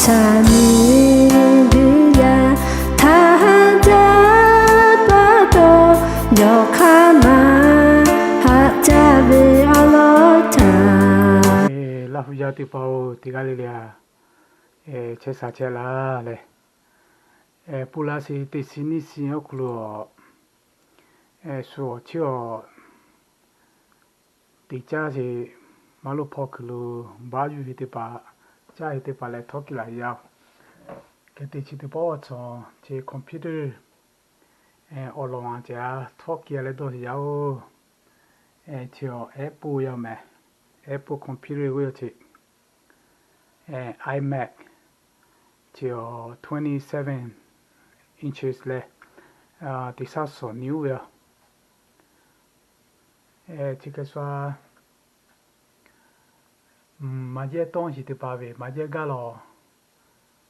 Aˬ miˍ Hkriꞈ yaˇ htaˇ haꞈ jaˇ pa taw, yawˬ hk'aˇ maˬ haꞈ jaˇ ve awˬ lawn htaꞈ. Laˇ hu yaˇ teˇ hpaˍ-oˬ, teˇ g'aˇ le le a, chehˇ sha chehˇ laˇ leh, pun la shi teˇ shi nyiˇ shi awˬ hk'aw lo, shu awˬ chi awˬ teꞈ caˇ sheˍ, maˇ loˍ hpawˇ kuiˬ lo baˆ yuˬ ve teˇ hpaˍ, caˇ ve teˇ hpaˍ leh htawˇ kiˇ laˬ yaˇ-oˬ. Hk'e te chi teˇ pawˆ awˬ cawˬ chi computer awˬ lawn a ceh a htawˇ kiˇ leh dawˇ sheˍ yaˇ-oˬ. Chi awˬ Apple yaˇ mehˍ, Apple computer g'uˇ yaˇ chi, iMac, chi awˬ twenty seven inches leh, teˇ shaˉ suhˍ nyi uˉ ve yoˬ. Chi hk'e sha maˇ jehˇ tawˇ sheˍ teˇ hpaˍ ve maˇ jehˇ gaˇ law.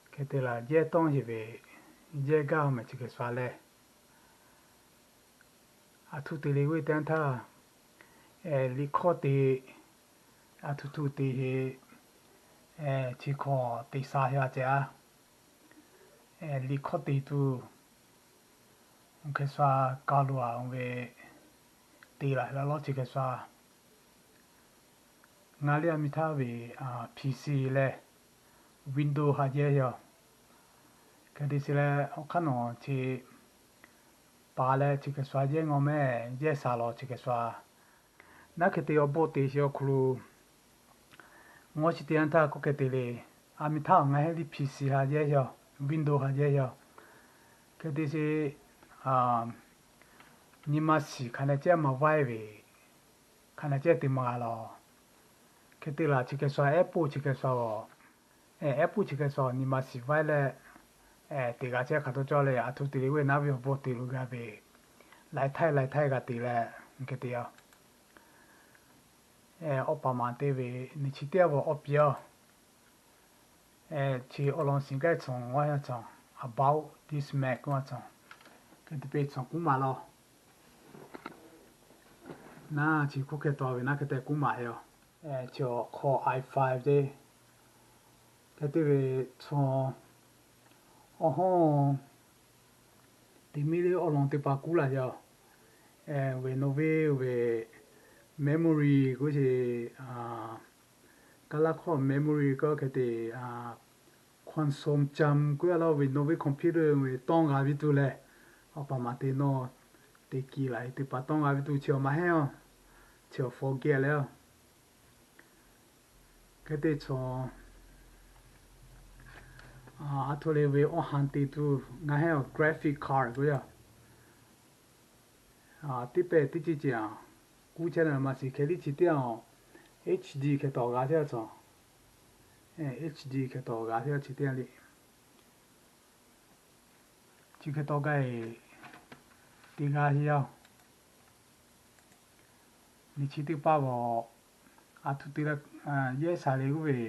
Hk'e te laˬ jehˇ tawˇ sheˍ ve, jehˇ gaˇ mehˍ chi hk'e sha leh, aˬ htoꞈ te le g'uˇ teˇ yanˇ htaˇ, liꞈ hkawˇ te, aˬ htoꞈ htoꞈ te heˆ, chi hkawˇ te sha heˆ a ceh a, liꞈ hkawˇ te tuˬ, oˇ hk'e sha kaˬ lo a ve te laˬ la lawˇ chi hk'e sha. Ngaˬ liˇ aˬ miˍ htaˇ ve PC leh Windows haꞈ jehˇ yoˬ. Hk'e te sheˍ leh awˬ hk'aˇ nawˬ chi pa leh chi hk'e sha jehˇ ngawˬ mehˍ, jehˇ sha law chi hk'e sha. Naˉ hk'e te awˬ bon te sheˍ awˬ hk'aw lo, ngawˬ chi teˇ yanˇ htaˇ k'oˆ hk'e te le, aˬ miˍ htaˇ ngaˬ heˆ liˇ PC haꞈ jehˇ yoˬ, Windows haꞈ jehˇ yoˬ. Hk'e te sheˍ, nyi ma shiˍ hk'a na cehˇ maˇ vaiˇ ve, hk'a na cehˇ te maˇ g'a law. Hk'e te laˬ chi hk'e sha Apple chi hk'e sha, Apple chi hk'e sha nyi ma shiˍ vaiˇ leh, teˇ g'aˇ cehˇ hk'a taw cawˇ leh aˬ htoꞈ te le g'uˇ naˉ ve awˬ bon te lo g'a ve, laiˉ htaiˇ laiˉ htaiˇ g'a te leh, hk'e te yoˬ. Awˬ pa maˍ te ve, nyi chi teˇ g'aˇ awˬ piˇ-oˬ. Chi awˬ lawn shiˍ gaˇ cawˬ, ngaˬ yaˇ cawˬ, About This Mac k'oˆ a cawˬ. Hk'e te pe cawˬ kuˉ maˍ law. Naˉ chi kuˉ hk'e taw ve naˉ hk'e te kuˉ maˍ yoˬ. Chi awˬ hk'aw i five te, hk'e te ve cawˬ, awˬ hawˉ teˇ miˇ le awˬ lawn teˇ hpaˍ kuˉ laˬ yoˬ. Ve nawˬ ve, ve memory k'oˆ sheˍ, kaˇ laˇ hkawˇ memory k'oˆ hk'e te, Quantum jump k'oˆ a laˇ ve nawˬ ve computer ve tawˇ g'a ve tuˬ leh, awˬ pa maˍ te nawˬ teˇ kiˇ laˬ teˇ hpaˍ tawˇ g'a ve tuˬ chi awˬ maˇ heˆ-oˬ. Chi awˬ forget leh-oˬ. Hk'e te cawˬ, aˬ htoꞈ le ve awˬ han te tuˬ ngaˬ heˆ-oˬ graphic card k'oˆ yaˇ. Teˇ pehˍ teˇ ceuˬ ceuˬ a, kuˉ chehˇ na maˇ shiˍ hk'e liˇ chi teˇ yanˇ, HD hk'e tawˍ g'a teˇ yanˇ cawˬ. HD hk'e tawˍ g'a teˇ yanˇ chi teˇ yanˇ le. Chi hk'e tawˍ g'a e, teˇ g'aˇ heˆ yaˇ. Nyi chi teˇ paˆ g'awˬ, aˬ htoꞈ te leh, yehˇ sha le g'uˇ ve,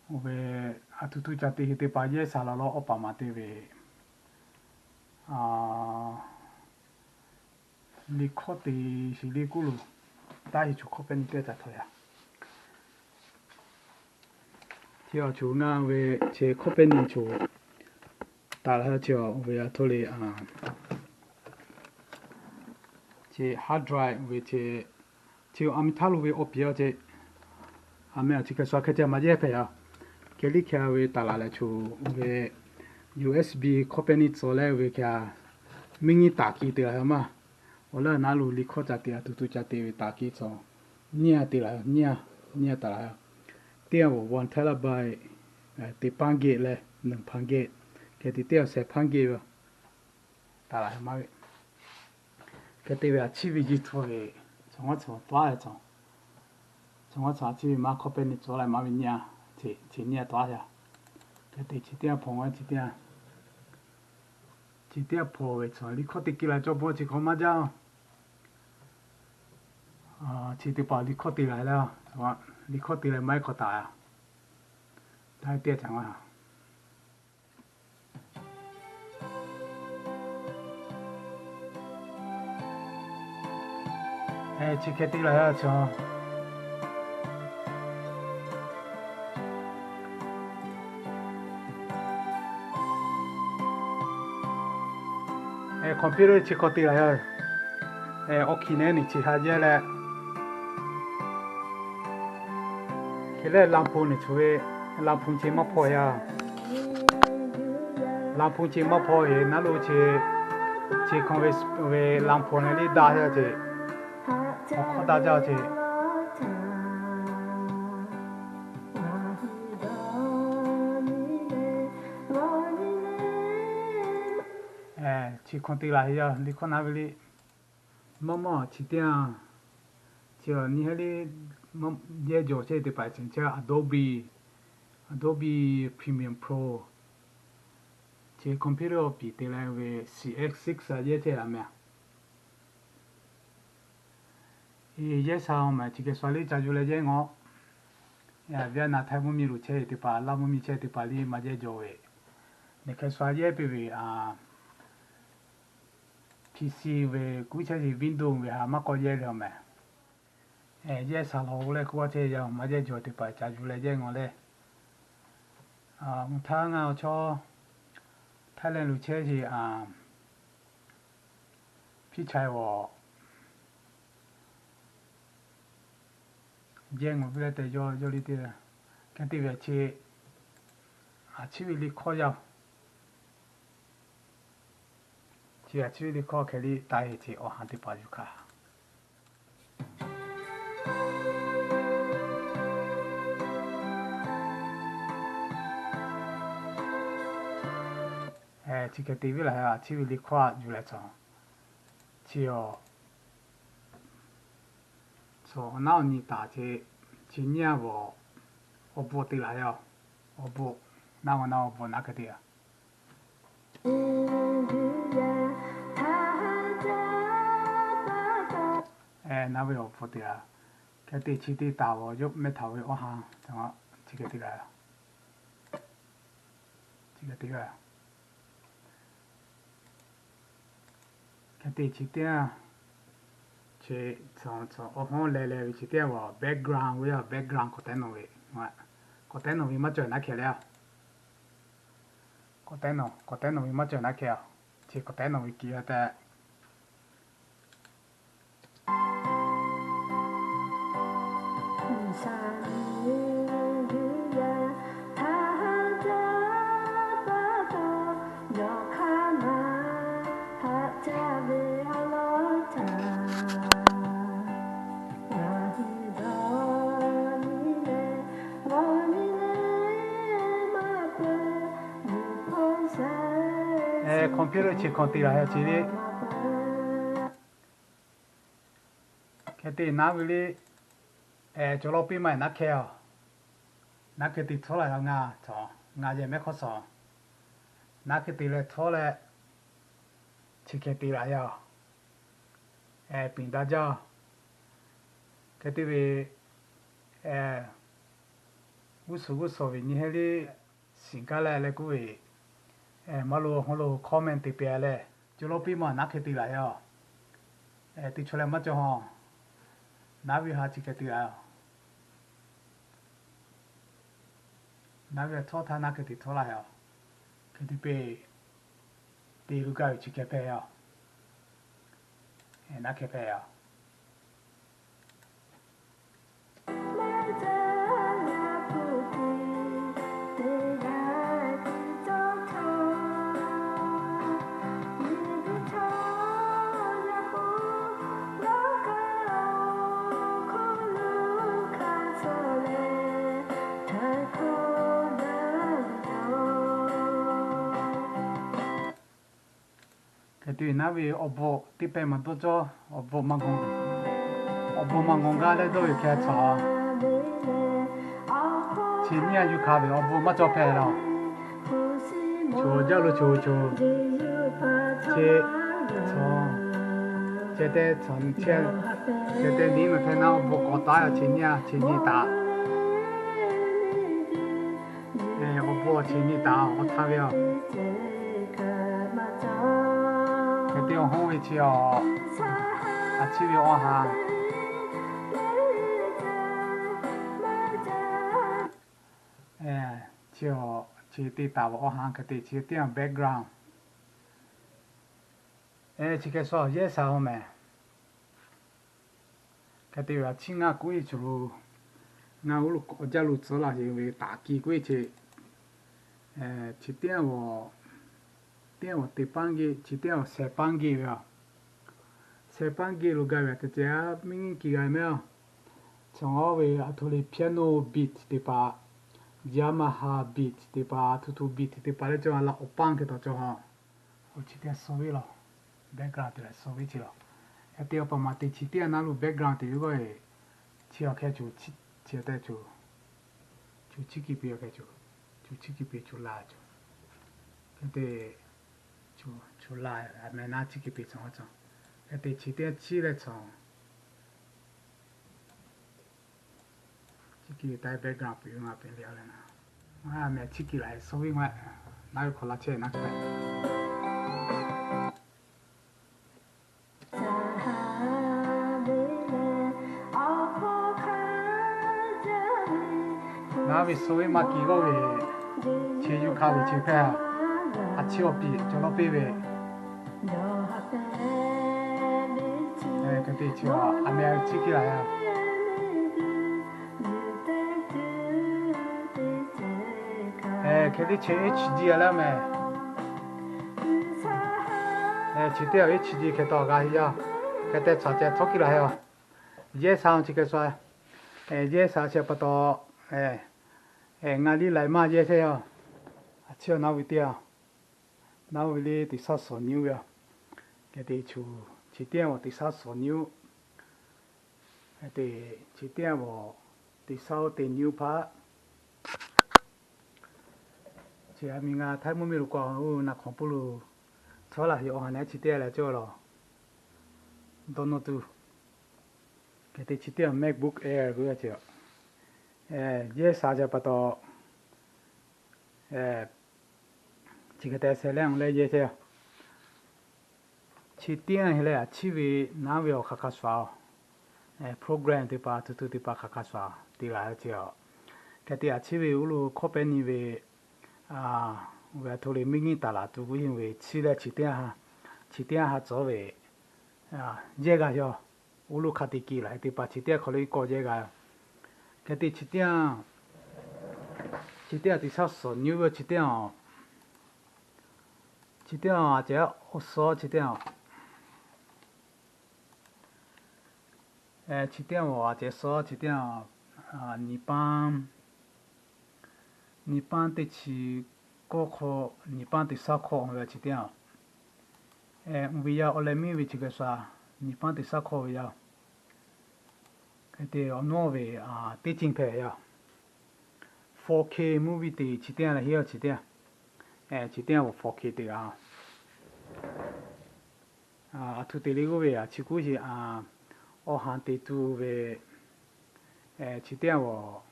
oˇ ve aˬ htoꞈ htoꞈ ca te heˆ teˇ hpaˍ yehˇ sha la lawˇ awˬ pa maˍ te ve, liꞈ hkawˇ te shiˍ le k'oˆ lo, taˇ heˆ choˬ hkawˇ pehˇ nyi teˇ ca htawꞈ yaˇ. Chi awˬ choˬ ngaˬ ve chi hkawˇ pehˇ nyi choˬ taˍ la chi ve aˬ htoꞈ le, chi hard drive ve chi, chi aˬ miˍ htaˇ lo ve awˬ piˇ a ce, aˬ miˍ a chi hk'e sha hk'e ca maˇ yehˇ hpehꞈ yaˇ. Hk'e liˇ hk'e ve taˍ la leh choˬ ve USB hkawˇ pehˇ nyi tcuh leh ve hk'e, miˇ nyi taˍ kiˇ te la maˇ. Awˬ laˇ naˉ lo liꞈ hkawˇ ca te a tuˬ tuˬ ca te ve taˍ kiˇ tcuh, nyiˇ a te la, nyiˇ a, nyiˇ a taˍ la. Teˇ a g'awˬ one terabyte, teˇ hpaˇ geh leh, nyiˇ hpaˇ geh, hk'e te teˇ a shehˍ hpaˇ geh ve taˍ la maˇ ve. Hk'e te ve a ciˉ ve ji htu ve, cawˬ ngaˇ cawˬ tuˉ a cawˬ. Cawˬ ngaˇ cawˬ a ciˉ ve maˇ hkawˇ pehˇ nyi cawˬ la maˇ ve nyiˇ a, chi nyiˇ a tuˉ a yaˇ. Hk'e te chi teˇ a hpawnˬ a chi teˇ a, chi teˇ a hpawnˬ ve cawˬ liꞈ hkawˇ te kiˇ la cawˇ bawˇ chi hk'awꞈ maˇ jaˇ-oˬ. Chi teˇ hpaˍ liꞈ hkawˇ te la leh, liꞈ hkawˇ te leh maˇ heˆ hk'awꞈ taˍ a. Taˇ teˇ a caꞈ maˇ Chi hk'e te la yaˇ cawˬ. Computer chi hk'aw te laˬ yaˇ. Awˬ hkiˬ nehˉ nyi chi ha yehˇ leh, hk'e leh ลำโพง nyi chi ve, ลำโพง chi maˇ hpawˇ yaˇ. ลำโพง chi maˇ hpawˇ ve naˉ lo chi, chi hk'aw ve, ve ลำโพง leh liˇ daꞈ yaˇ ce. Awˬ hk'awˇ daꞈ jaˇ ce. Chi hk'aw te laˬ yaˇ, liˇ hkawˇ naˉ ve le. Maˇ maˇ chi teˇ yanˇ, chi nyi heˆ le, yehˇ jawˬ chehˇ teˇ hpaˍ chi Adobe, Adobe Premiere Pro, chi computer awˬ piˍ te leh ve CX six a yehˇ chehˇ laˬ meh. Yehˇ sha maˬ chi hk'e sha liˇ ca yuˬ leh yehˇ ngawˬ. Vietnam, Htaiˇ mvuhˇ miˬ lo chehˇ teˇ hpaˍ, Laˇ mvuhˇ miˬ chehˇ teˇ hpaˍ liˇ maˇ yehˇ jawˬ ve, neˬ hk'e sha yehˇ piˇ ve a PC ve kuˉ chehˇ ve Windows ve ha maˇ k'awꞈ yehˇ ve a meh. Yehˇ sha law leh kuˉ a chehˇ yaˇ maˇ yehˇ jawˬ teˇ hpaˍ ca yuˬ leh yehˇ ngawˬ leh. Mvuhˇ htaˇ ngaˬ awˬ chaw Thailand lo chehˇ ve a, Hpiˇ Chai-a, yehˇ ngawˬ ve leh tehꞈ yawˇ yawˇ liˇ te, hk'e te ve chi, a chiˉ ve liˇ hkawˇ yaˇ. Chi a chiˉ ve liˇ hkawˇ hk'e liˇ taˍ e ce awˬ ha teˇ hpaˍ yuˬ hkanˍ. Chi hk'e te ve laˬ a chiˉ ve liˇ hkawˇ yuˬ leh cawˬ. Chi a, cawˬ awˬ naˉ awˬ nyi taˍ ce, chi nyiˇ a g'awˬ awˬ bvuhꞈ te laˬ yaˇ. Awˬ bvuhꞈ, naˉ g'awˬ naˉ awˬ bvuhꞈ naˉ hk'e te a. Naˉ ve awˬ bvuhꞈ te a. Hk'e te chi te taˍ g'awˬ yawˇ mehˇ htaꞈ ve awˬ ha, chi hk'e te laˬ. Chi hk'e te g'a. Hk'e te chi teˇ yanˇ, chi, awˬ hawˉ leh leh ve chi teˇ yanˇ g'awˬ background ve, background k'awꞈ tehˉ nawˬ ve, k'awꞈ tehˉ nawˬ ve maˇ cawˬ naˉ hkeh leh a. K'awꞈ tehˉ nawˬ, k'awꞈ tehˉ nawˬ ve maˇ cawˬ naˉ hkeh a. Chi k'awꞈ tehˉ nawˬ ve kiˬ a tehꞈ. Computer chi hk'aw te laˬ yaˇ ce le. Hk'e te naˉ ve le, cawˬ lawˇ piˇ maˇ naˉ hkeh a. Naˉ hkeh te htawˇ laˬ yaˇ ngaˬ cawˬ, ngaˬ yehˬ mehˉ hk'awˇ shawˍ. Naˉ hkeh te leh htawˇ leh, chi hkeh te laˬ yaˇ. Piˍ daꞈ jaˇ. Hk'e te ve, g'uˇ suhˍ g'uˇ suhˍ ve nyi heˆ le, shiˍ gaˇ leh leh kuˉ ve, maˇ lo hawˉ lo comment te pehˍ leh, cawˬ lawˇ piˇ maˇ naˉ hkeh te laˬ yaˇ. Teˇ chaw leh maˇ cawˬ hawˬ. Naˉ ve ha chi hkeh te laˬ. Naˉ ve htawˇ htaˇ naˉ hkeh te htawˇ laˬ yaˇ. Hk'e te peˇ, te lu gaˇ ve chi hkeh hpehꞈ yaˇ. Naˉ hkeh hpehꞈ yaˇ. Hk'e te naˉ ve awˬ bvuhꞈ teˇ pehˍ maˇ dawˇ cawˇ, awˬ bvuhꞈ maˇ g'awˬ, awˬ bvuhꞈ maˇ g'awˬ gaˇ leh dawˇ ve hkeh cawˬ. Chi nyiˇ a yuˬ hkanˍ ve awˬ bvuhꞈ maˇ cawˬ hpehꞈ la. Choˬ jaˇ lo choˬ choˬ. Chi, chi te, chi, chi te niˉ maˬ hpehꞈ naˉ awˬ bvuhꞈ k'awꞈ taˉ yaˇ chi nyiˇ a chi nyi taˍ. Awˬ bvuhꞈ chi nyi taˍ awˬ hk'aˇ htaˇ ve a. Hk'e te awˬ hawˉ ve chi a, a chi ve awˬ ha. Chi a, chi te taˍ ve awˬ ha hk'e te chi teˇ yanˇ background. Chi hk'e sha yehˇ sha-oˬ mehˍ. Hk'e te ve a ciˉ ngaˇ k'oˆ-e cawˬ lo, ngaˇ oˉ lo awˬ jaˇ lo tcuhˉ laˇ ve taˍ ki k'oˆ-e ce. Chi teˇ yanˇ, teˇ yanˇ teˇ paˉ geˆ, chi teˇ yanˇ sheh paˉ geˆ ve a. Sheh paˉ geˆ lo gaˇ ve a te ce a miˇ ngiˇ ki g'a mehˍ a. Cawˬ ve a htoꞈ le piano beat teˇ hpaˍ, Yamaha beat teˇ hpaˍ, a htoꞈ htoꞈ beat teˇ hpaˍ leh cawˬ a laˇ awˬ paˇ hk'e taw cawˬ ha. Chi teˇ yanˇ suh ve law, background te leh suh ve ce law. Hk'e te awˬ pa ma te chi teˇ yanˇ naˉ lo background te ve g'aˇ e, chi awˬ hk'e co chi, chi te co, co chi ki pi awˬ hk'e co, co chi ki pi co la co. Hk'e te co, co la, a meh naˉ chi ki pi cawˬ cawˬ. Hk'e te chi teˇ yanˇ chi leh cawˬ. Chi ki taˇ background piˇ ve ngaˬ piˇ le a leh na. Ngaˬ meh chi ki la suh ve ngaˬ, naˉ ve hk'aw la chehˇ naˉ hk'e. Naˉ ve suh ve maˇ ki g'awˇ ve, chi yuˇ hk'a ve chi hpehˇ, a chi awˬ piˍ cawˬ lawˇ piˇ ve. Hk'e te chi a meh chi ki la ya. Hk'e te chi H D a laˇ meh. Chi teˇ yanˇ H D hk'e taw g'a heˆ yaˇ. Hk'e te chaw ceh htawˇ ki la heˆ a. Yehˇ sha chi hk'e sha. Yehˇ sha chi pa taw, ngaˬ liˇ laiˬ maˇ yehˇ chehˇ yaˇ. A chi awˬ naˉ ve teˇ yanˇ, naˉ ve le teˇ shaˉ suhˍ nyiˇ ve a. Hk'e te chi teˇ yanˇ teˇ shaˉ suhˍ nyiˇ. Hk'e te chi teˇ yanˇ teˇ shaˉ oˇ te nyiˇ hpaˇ. Chi a miˬ ngaˬ Htaiˇ mvuhˇ miˬ lo k'o, oˇ naˬ hk'awꞈ pui lo chaw laˬ heˆ awˬ ha nehˉ chi teˇ yanˇ leh cawˇ law. Dawˇ nawˇ tuˬ. Hk'e te chi teˇ yanˇ MacBook Air k'oˆ ve ce. Yehˇ sha ca pa taw, chi hk'e te sheh leh awˬ leh yehˇ chehˇ. Chi teˇ yanˇ hk'e leh a chiˇ ve naˉ ve awˬ hk'aˬ hk'aˬ shuˍ a. Program teˇ hpaˍ, tuˬ tuˬ teˇ hpaˍ hk'aˬ hk'aˬ shuˍ te g'a ce a. Hk'e te a chiˇ ve oˇ lo company ve, ve a htoꞈ le miˇ ngiˇ taˍ laˬ tuˬ k'oˆ ve chi leh chi teˇ yanˇ, chi teˇ yanˇ ha tcuhˉ ve yehˇ g'a yaˇ. Oˇ lo hk'a te ki laˬ teˇ hpaˍ chi teˇ yanˇ hk'aw lo iˉ kawˆ yehˇ g'a. Hk'e te chi teˇ yanˇ, chi teˇ yanˇ teˇ shaˉ suhˍ nyiˇ ve chi teˇ yanˇ, chi teˇ yanˇ a ceh awˬ suhˍ chi teˇ yanˇ, chi teˇ yanˇ a ceh suhˍ chi teˇ yanˇ, nyi paˉ, nyi paˉ teˇ chi kawˇ hkawˇ, nyi paˉ teˇ shaˉ hkawˇ ve chi teˇ yanˇ, ve yaˇ awˬ leh miˇ ve chi hk'e sha, nyi paˉ teˇ shaˉ hkawˇ ve yaˇ. Hk'e te awˬ nawˇ ve teˇ ceuˬ hpehꞈ yaˇ. Four K movie te chi teˇ yanˇ leh heˆ a chi teˇ yanˇ, chi teˇ yanˇ four K te g'a. A htoꞈ te le k'oˆ ve a chi kuˉ sheˍ, awˬ ha te tuˬ ve, chi teˇ yanˇ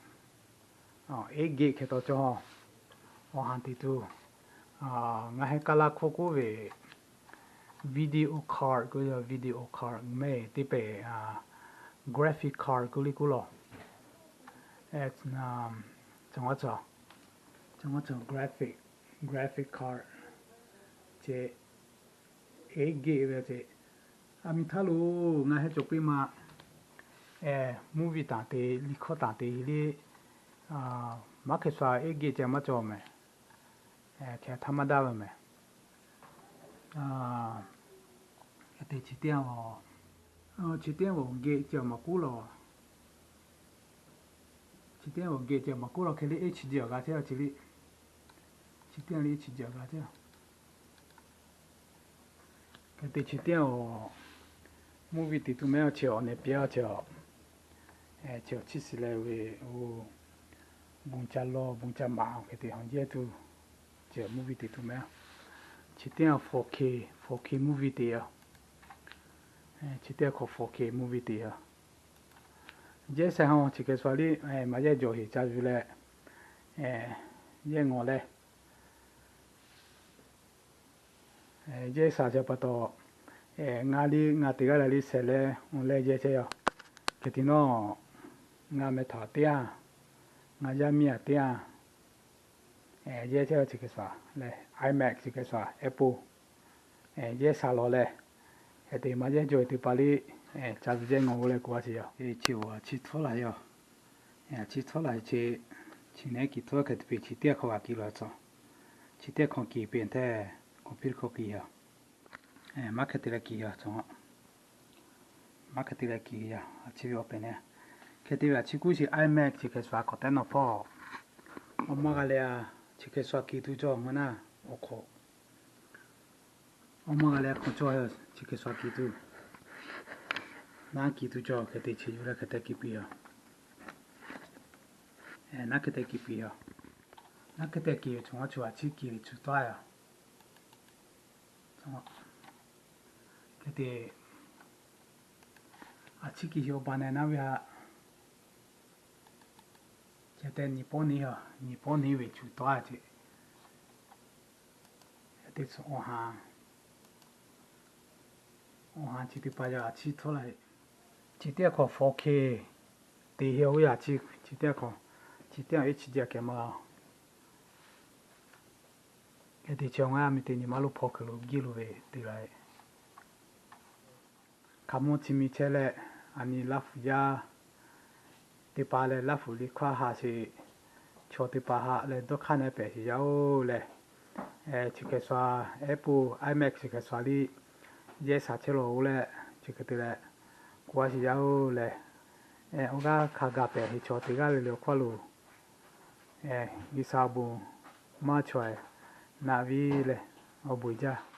eight gig hk'e taw cawˬ. Awˬ ha te tuˬ, ngaˬ heh kaˇ laˇ hkawˇ k'oˆ ve video card k'oˆ ve, video card meh teˇ pehˍ, graphic card k'oˆ le k'oˆ law. Cawˬ, cawˬ cawˬ graphic, graphic card ce, eight gig ve ce. A miˬ htaˇ lo ngaˬ heh cawˬ piˇ ma, movie taˍ te, liꞈ hkawˇ taˍ te le, maˇ hk'e sha eight gig ce maˇ cawˬ mehˍ. Hk'e htaˇ maˇ daˇ ve mehˍ. Hk'e te chi teˇ yanˇ, chi teˇ yanˇ awˬ geh ce maˍ k'oˆ law. Chi teˇ yanˇ awˬ geh ce maˍ k'oˆ law hk'e le H D awˬ g'a ce a ce le. Chi teˇ yanˇ le H D awˬ g'a ce. Hk'e te chi teˇ yanˇ awˬ movie te tuˬ mehˍ a ce awˬ neh piˇ a ce a. Chi awˬ chiˇ shiˍ leh ve, o, bon ca law bon ca maˍ hk'e te ha yehˇ tuˬ, ce movie te tuˬ mehˍ a. Chi teˇ yanˇ four K, four K movie te a. Chi teˇ yanˇ hk'awꞈ four K movie te a. Yehˇ sha ha chi hk'e sha le, maˇ yehˇ jawˬ heˍ ca yuˬ leh, yehˇ ngawˬ leh, yehˇ sha ca pa taw, ngaˬ le ngaˬ teˇ g'aˇ leh le shehˍ leh awˬ leh yehˇ chehˇ yaˇ. Hk'e te nawˬ, ngaˬ meh htaꞈ teˇ yanˇ, ngaˬ yaˇ miˇ a teˇ yanˇ, yehˇ chehˇ yaˇ chi hk'e sha leh iMac chi hk'e sha Apple, yehˇ sha law leh, Hk'e te maˇ jehˇ jaw-e teˇ hpaˍ liˇ, ca zuhˬ jehˇ ngaˬ-oˬ leh k'oˆ a sheˍ yoˬ. Chi-oˬ, a chi htawˇ laˬ yoˬ. A chi htawˇ laˬ chi, chi neˉ kiˬ htawˇ hk'e te piˇ, chi teˇ hk'awꞈ g'a kiˬ lo a tcuh. Chi teˇ hk'awꞈ kiˬ piˇ hteˇ, computer hk'aw kiˬ yoˬ. Maˇ hk'e te leh kiˬ yoˬ tcuh. Maˇ hk'e te leh kiˬ yoˬ. A chi ve awˬ pehˍ neˇ, hk'e te ve a chi kuˉ shiˍ iMac chi hk'e shuˍ a k'awꞈ tehˉ nawˬ hpawˇ. Awˬ maˇ g'a leh a, chi hk'e shuˍ a kiˬ tuˬ cawˬ ngaˬ naˇ awˬ hk'awꞈ. Awˬ maˇ g'a leh a hk'awꞈ cawˬ, chi hk'e shuˍ a kiˬ tuˬ. Naˉ kiˬ tuˬ cawˬ hk'e te chi yuˬ leh hk'e te kiˬ piˇ yoˬ. Naˉ hk'e te kiˬ piˇ yoˬ. Naˉ hk'e te kiˬ yoˬ cawˬ a chi a ciˉ kiˬ ve cuˬ taˍ yoˬ. Hk'e te, a ciˉ kiˬ yoˬ ba neh naˉ ve haꞈ. Chi te nyi pawˆ neˉ yoˬ, nyi pawˆ neˉ ve cuˬ taˍ ce. Hk'e te awˬ ha, awˬ ha chi teˇ hpaˍ yaˇ a ciˉ htawˇ la ve. Chi teˇ hk'awꞈ four K te heh oˇ yaˇ a ciˉ, chi teˇ hk'awꞈ, chi teˇ hk'awꞈ iˉ chi jaˇ kehˬ ma. Hk'e te chi awˬ ngaˇ mi te nyi ma lo hpaw kuiˬ lo giˇ lo ve te la ve. Hk'a mvuhˇ chi mi chehˇ leh, a nyi Laˇ huˍ yaˇ teˇ hpaˍ leh Laˇ huˍ liˇ hk'aˇ haꞈ sheˍ, chaw teˇ hpaˍ haꞈ leh dawˇ hk'aˇ neh pehˍ sheˍ yaˇ oˬ leh, chi hk'e shuˍ a, Apple iMac chi hk'e shuˍ a liˇ yehˇ shaˍ chehˇ lawˬ oˬ leh, chi hk'e te leh k'oˆ a sheˍ yaˇ oˬ leh, awˬ g'aˇ hk'a gaˬ pehˍ heˍ chaw teˇ g'aˇ le le awˬ hkawˇ lo G'uiˬsha awˬ bon maˇ chaweh naꞈ viˉ leh awˬ bon jaˇ.